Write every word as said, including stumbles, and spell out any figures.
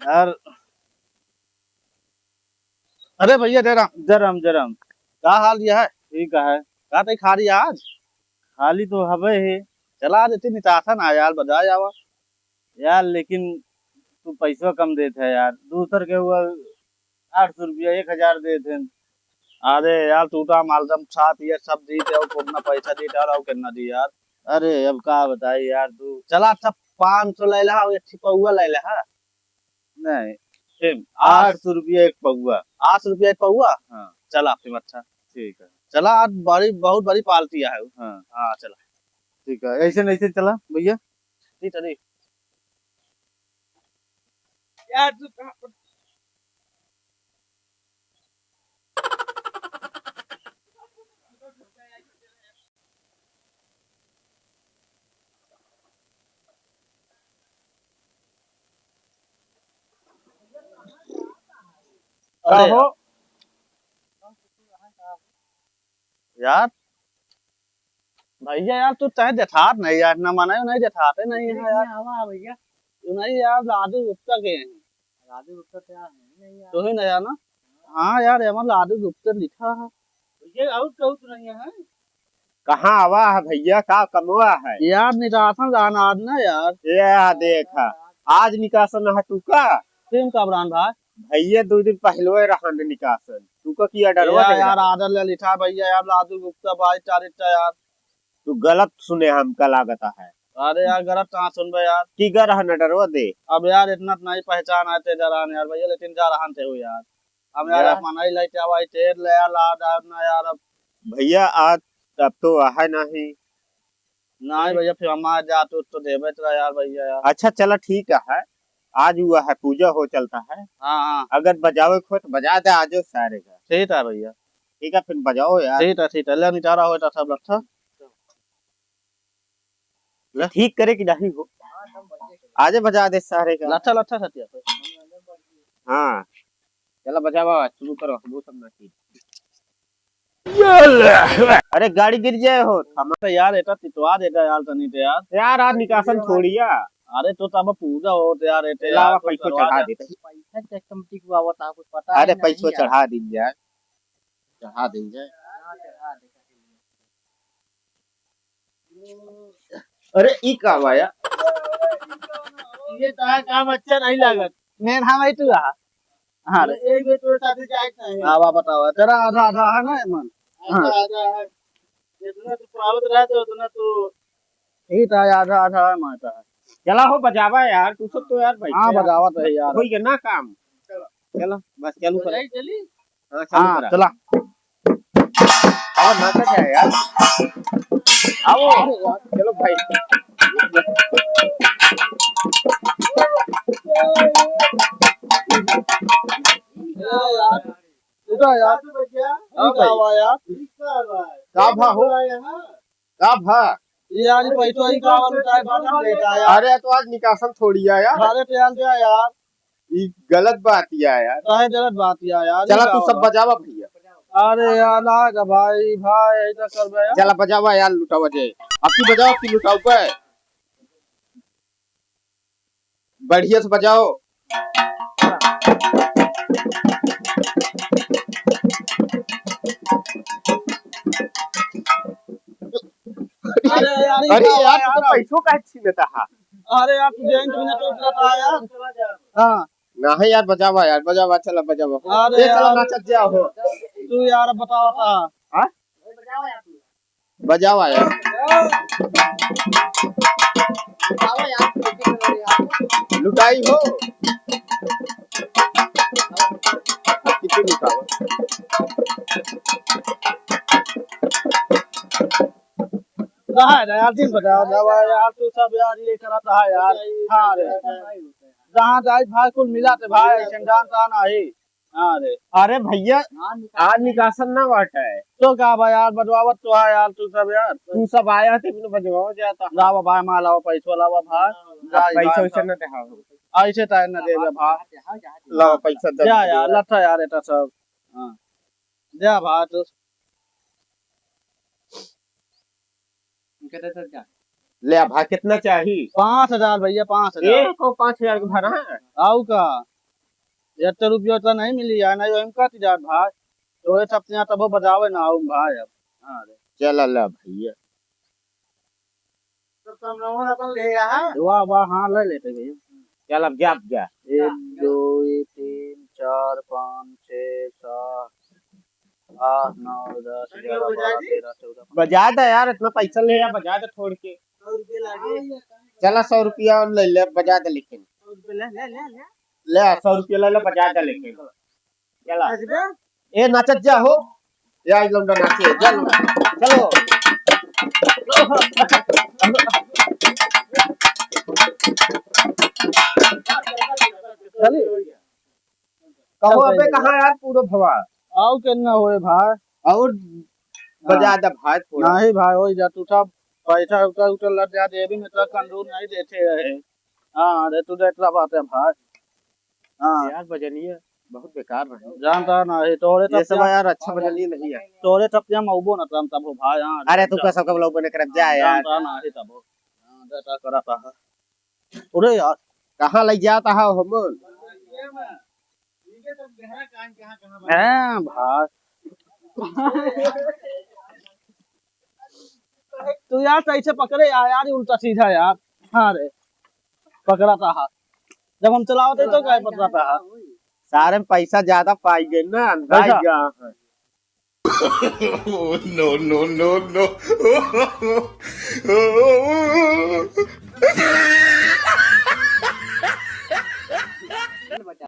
यार, अरे भैया, जय राम। जय राम, जय राम। का हाल यह है? ठीक है। का तई खाली आज? खाली तो हबे ही। चला आज इतनी नितासन आ यार, बजा जावा। यार, लेकिन तू पैसवा कम देत है यार। दूसर के हुआ आठ सौ रुपया, एक हजार देत हैं। अरे यार, टूटा मालदम साथ ये सब दीत है, और कितना पैसा दीत है, और कितना दी यार। अरे, अब का बताई यार तू। चला, अच्छा, पाँच सौ ले ला, और एक ठे पौवा ले ला, हाँ? नहीं, सेम, आठ सौ रुपया एक पौवा। आठ सौ रुपया एक पौवा? हाँ। चला, फिर अच्छा। ठीक है। चला, आज बड़ी, बहुत बड़ी पार्टी है। हाँ। हाँ, चला। ठीक है, ऐसे नहीं से चला, भैया। ठीक है, ठीक। यार, तू कहाँ पर का अरे हो? यार, भैया यार, तू चाहे देखात नहीं यार, ना मनायो नहीं देखाते नहीं है यार। आवा भैया। तू नहीं यार, लादू गुप्ता के हैं। लादू गुप्ता क्या है? नहीं यार। तू ही नहीं जाना? हाँ यार, एमा लादू गुप्ता लिखा है। ये आउट का आउट नहीं है। कहाँ आवा है भैया, का कमवा है? यार, निकासन जाना आज ना यार। ये देखा, आज निकासन है तू का? तुम कबरान भाई। भैया, दो दिन पहले रहन निकासन, तू का किया डरवा यार, दे यार, रहा? आदर ले लिखा भैया यार, लादू गुप्ता बाईस तारीख का यार। तू गलत सुने, हमका लागत है। अरे यार, गलत कहाँ सुनबे यार? की गर है न डरवा दे। अब यार, इतना तो नहीं पहचान आते जा रहा यार भैया, लेकिन जा रहा थे हो यार। हम यार, यार। आप मनाई लेके आवा, तेल ले यार, ला डाल ना यार अब। भैया, आज अब तो है नहीं। नहीं भैया, फिर हमार जात उत तो देबे तो यार भैया यार। अच्छा, चला ठीक है, आज हुआ है, पूजा हो चलता है। हाँ, हाँ। अगर बजावे को हो तो बजा दे आजो सारे का। ठीक है भैया। ठीक है, फिर बजाओ यार। ठीक है, ठीक है, ले निटारा हो तो सब लट्ठा। ले। ठीक करे कि नहीं हो? आजे बजा दे सारे का। लट्ठा, लट्ठा सटिया पे। हाँ। चला बजावा, शुरू करो, हम सब ना की। अरे गाड़ी गिर जाए हो, थमा। अरे यार, एटा तितवा देता यार, तनी ते यार। यार, आज निकासन थोड़ी है। अरे तो तब पूजा होत यार, एटे लावा, यार, तो पैसो करवा चढ़ा दे। देते। पैसा चेक कम टिकवा, वो तो कुछ पता अरे, नहीं पैसो है। चढ़ा दीन जाए, चढ़ा दीन जाए। हाँ, चढ़ा दे। अरे, ई का बा यार? ये तारा काम अच्छा नहीं लागत। मेन हम आई तू आ। हाँ रे। एक बेर तोरे साथे जाए के चाही। आवा बतावा। तेरा आधा आधा है ना, एमन? आधा हाँ। आधा है। जितना तू पुरावत रहे तो उतना तू ठीक है, आधा आधा है, मारता है। चला हो, बजावा यार, तू सब तो यार बैठे हाँ, यार। बजावत है यार। होई गया ना काम। चलो। चलो, बस चालू करो। बजाई चली? हाँ, चालू हाँ, करा। चला। अब नाचा जाए यार। आओ। चलो भाई। उठा यार। हाँ भाई। आवा यार। का भा हो? का भा? ये आज पैसो ही का वाला उठाए बाटा बेटा यार। अरे, तो आज निकासन थोड़ी है यार। अरे, तो यार, जा यार। ई गलत बात या यार। काहे गलत बात या यार? चला, ई तू का सब बा? बजावा भैया। अरे यार, लाग भाई, भाई, ऐसा कर बे यार। चला बजावा यार, लुटावा जाए। अब तू बजावा कि लुटाऊ बे? बढ़िया से बजाओ। अरे यार, ई अरे का यार, बा तू तो यार? पैसो काहे छीनता हा? अरे यार, तू बैंक में तो उतरता है यार। हाँ। नहीं यार, बजावा यार, बजावा, चला बजावा। अरे ए, चला यार। नाचत जा हो। तू यार बतावा था। हाँ? बजावा यार। लुटाई हो। कितनी लुटावा? रहा है ना यार, दिन बता, दवा यार, तू सब यार ये करत रहा यार। हाँ रे। जहाँ जाई भाई कुल मिला ते भाई, ऐसे जान तान आई। हाँ रे। अरे भैया, आज निकासन ना बाटे। तो का भाई यार, बजवावत तो है यार, तू सब यार। तू सब आया थे, बिनु बजवाओ जाता। लावा भाई, माँ लावा, पैसो लावा भाई। अब जाई पैसा भाई वैसा सब। ना देहा हो। ऐसे टाइम ना देवे भाई। लावा पैसा दे जा दे यार, यार। लट्ठा यार, एटा सब। हाँ। जा भाई, तू। ले आ भाई, कितना चाही? पाँच हजार भैया, पाँच हजार। ए, को पाँच हजार के भरा है? आऊ का? एत्ते रुपया तो नहीं मिली यार, नहीं हम कट जात भाई। तोरे सब यहाँ तबो बजावे ना आऊँ भाई अब। हाँ रे। चला ला भैया। सब सामने अपन ले रहा। वाह, वाह, हाँ, ले लेते भैया। चल, अब जा, अब जा। एक, दो, तीन, चार, पाँच, छः, सात, आठ, नौ, दस, ग्यारह, बारह, तेरह, चौदह, पन्द्रह। बजा दे यार, इतना पैसा ले यार, बजा दे छोड़ के। सौ रुपया लागे। चला, सौ रुपया और ले ले, बजा दे लेकिन। सौ रुपया ले, ले, ले, ले। ले, सौ रुपया ले ले, बजा दे लेकिन। चला। नाच बे। ए, नाचत जा हो। या, ई लौंडा नाचे, जा लौंडा। चलो। चली। कहो चल, अबे चल। कहाँ यार पूरा भवा? आओ के ना होए भाई। और बजा हाँ। दे भाई थोड़ा। नहीं भाई, वही जा तू सब पैसा उठा उठा लग जा, देवी में तो कंजूस नहीं देते रहे। हाँ, रे तू देख रहा बात है भाई। हाँ। यार, बजनिया बहुत बेकार रहे। जानता ना है, तोरे ये तब समय क्या यार, अच्छा बजनिया नहीं है। तोरे तब क्या मऊबो ना तब, तब हो भाई, हाँ, अरे, तू जानता। कैसा कब लोग बने करब, जा हाँ, यार। जानता ना है तब हो। हाँ, जैसा करता है। अरे यार। कहाँ ले जाता है हमन? हैं भाई। तू यार सही से पकड़े यार, यार उल्टा सीधा यार। हाँ रे, पकड़ाता है। जब हम चलावत है तो काहे पकड़ाता है? सारे में पैसा ज्यादा पाई गए ना, अंदाज पैसा? गया है। Oh, no, no, no, no।